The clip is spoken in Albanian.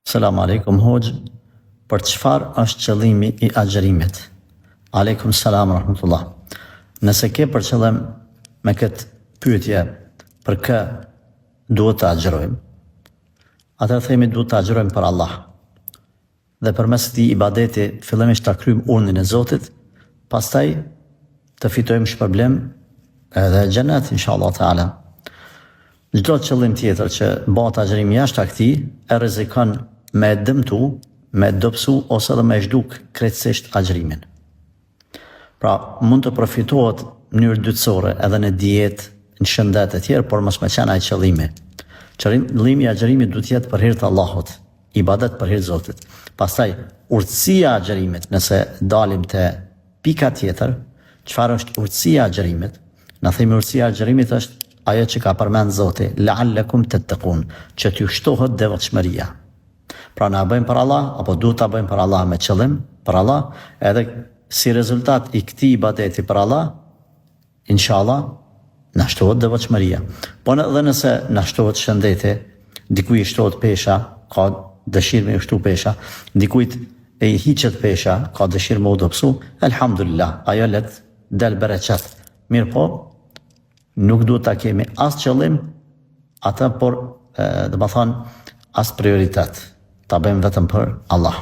Selam alejkum hoxhë, për çfarë është qëllimi i agjërimit? Alejkum selam rahmetullah. Nëse ke për qëllim me këtë pyetje për kë duhet të agjërojmë, atëherë themi duhet të agjërojmë për Allah. Dhe përmes këtij ibadeti fillimisht ta kryjmë urdhnin e Zotit, pastaj të fitojmë shpërblim edhe xhenet inshallah teala. Çdo qëllim tjetër që bëhet agjërimi jashtë këtij e rrezikon me e dëmtu, me e dobësu ose edhe me e zhduk krejtësisht agjërimin. Pra, mund të përfitohet në mënyrë dytësore edhe në dietë, në shëndet e tjerë, por mos me qenë ai qëllimi. Qëllimi i agjërimit duhet të jetë për hir të Allahut, ibadet për hir të Zotit. Pastaj, urtësia e agjërimit, nëse dalim te pika tjetër, çfarë është urtësia e agjërimit? Na themi urtësia e agjërimit është ajo që ka përmend Zoti, la'allakum tattaqun, që t'ju shtohet devotshmëria. Pra na e bëjmë për Allah, apo duhet ta bëjmë për Allah me qëllim, për Allah, edhe si rezultat i këtij ibadeti për Allah, inshallah, na shtohet devotshmëria. Po edhe nëse na shtohet shëndeti, dikujt i shtohet pesha, ka dëshirë me i shtu pesha, dikujt i hiqet pesha, ka dëshirë me u dobësu, elhamdulillah, ajo le të del bereqet. Mirëpo, Nuk duhet ta kemi as qëllim atë, por domethanë as prioritet. Ta bëjmë vetëm për Allah.